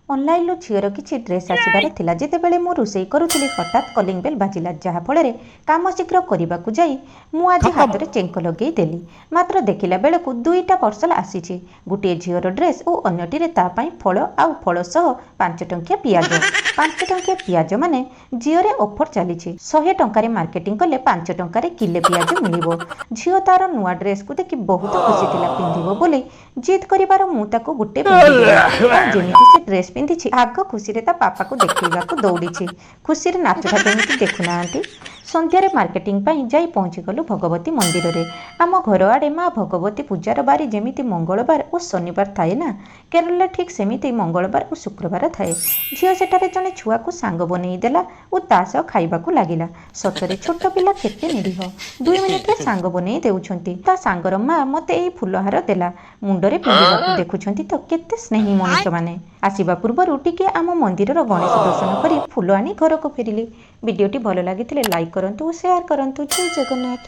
ଅନଲାଇନରୁ ଝିଅର କିଛି ଡ୍ରେସ୍ ଆସିବାର ଥିଲା। ଯେତେବେଳେ ମୁଁ ରୋଷେଇ କରୁଥିଲି, ହଠାତ୍ କଲିଂ ବେଲ୍ ବାଜିଲା, ଯାହାଫଳରେ କାମ ଶୀଘ୍ର କରିବାକୁ ଯାଇ ମୁଁ ଆଜି ହାତରେ ଚେଙ୍କ ଲଗେଇ ଦେଲି। ମାତ୍ର ଦେଖିଲା ବେଳକୁ 2ଟା ପାର୍ସଲ ଆସିଛି, ଗୋଟିଏ ଝିଅର ଡ୍ରେସ୍ ଓ ଅନ୍ୟଟିରେ ତା ପାଇଁ ଫଳ, ଆଉ ଫଳ ସହ 5 ଟଙ୍କିଆ ପିଆଜ। 5 ଟଙ୍କିଆ ପିଆଜ ମାନେ ଜିଓରେ ଅଫର୍ ଚାଲିଛି, 100 ଟଙ୍କାରେ ମାର୍କେଟିଂ କଲେ 5 ଟଙ୍କାରେ କିଲେ ପିଆଜ ମିଳିବ। ଝିଅ ତାର ନୂଆ ଡ୍ରେସ୍କୁ ଦେଖି ବହୁତ ଖୁସି ଥିଲା। ପିନ୍ଧିବ ବୋଲି ଜିଦ୍ କରିବାରୁ ମୁଁ ତାକୁ ଗୋଟେ ପିନ୍ଧେଇଦେଲି, ଆଉ ଯେମିତି ସେ ଡ୍ରେସ୍ ପିନ୍ଧିଛି, ଆଗ ଖୁସିରେ ତା ପାପାକୁ ଦେଖେଇବାକୁ ଦୌଡ଼ିଛି। ଖୁସିରେ ନାଚଟା କେମିତି ଦେଖୁନାହାନ୍ତି? ସନ୍ଧ୍ୟାରେ ମାର୍କେଟିଂ ପାଇଁ ଯାଇ ପହଞ୍ଚିଗଲୁ ଭଗବତୀ ମନ୍ଦିରରେ। ଆମ ଘର ଆଡ଼େ ମା ଭଗବତୀ ପୂଜାର ବାରି ଯେମିତି ମଙ୍ଗଳବାର ଓ ଶନିବାର ଥାଏ ନା, କେରଳରେ ଠିକ୍ ସେମିତି ମଙ୍ଗଳବାର ଓ ଶୁକ୍ରବାର ଥାଏ। ଝିଅ ସେଠାରେ ଜଣେ ଛୁଆକୁ ସାଙ୍ଗ ବନେଇ ଦେଲା ଓ ତା ସହ ଖାଇବାକୁ ଲାଗିଲା। ସତରେ ଛୋଟ ପିଲା କେତେ ନିରୀହ, 2 ମିନିଟରେ ସାଙ୍ଗ ବନେଇ ଦେଉଛନ୍ତି। ତା ସାଙ୍ଗର ମା ମୋତେ ଏଇ ଫୁଲହାର ଦେଲା ମୁଣ୍ଡରେ ପିନ୍ଧିବାକୁ। ଦେଖୁଛନ୍ତି ତ କେତେ ସ୍ନେହୀ ମଣିଷମାନେ? ଆସିବା ପୂର୍ବରୁ ଟିକେ ଆମ ମନ୍ଦିରର ଗଣେଶ ଦର୍ଶନ କରି ଫୁଲ ଆଣି ଘରକୁ ଫେରିଲି। ଭିଡ଼ିଓଟି ଭଲ ଲାଗିଥିଲେ ଲାଇକ୍ କରନ୍ତୁ ଓ ସେୟାର କରନ୍ତୁ। ଜୟ ଜଗନ୍ନାଥ।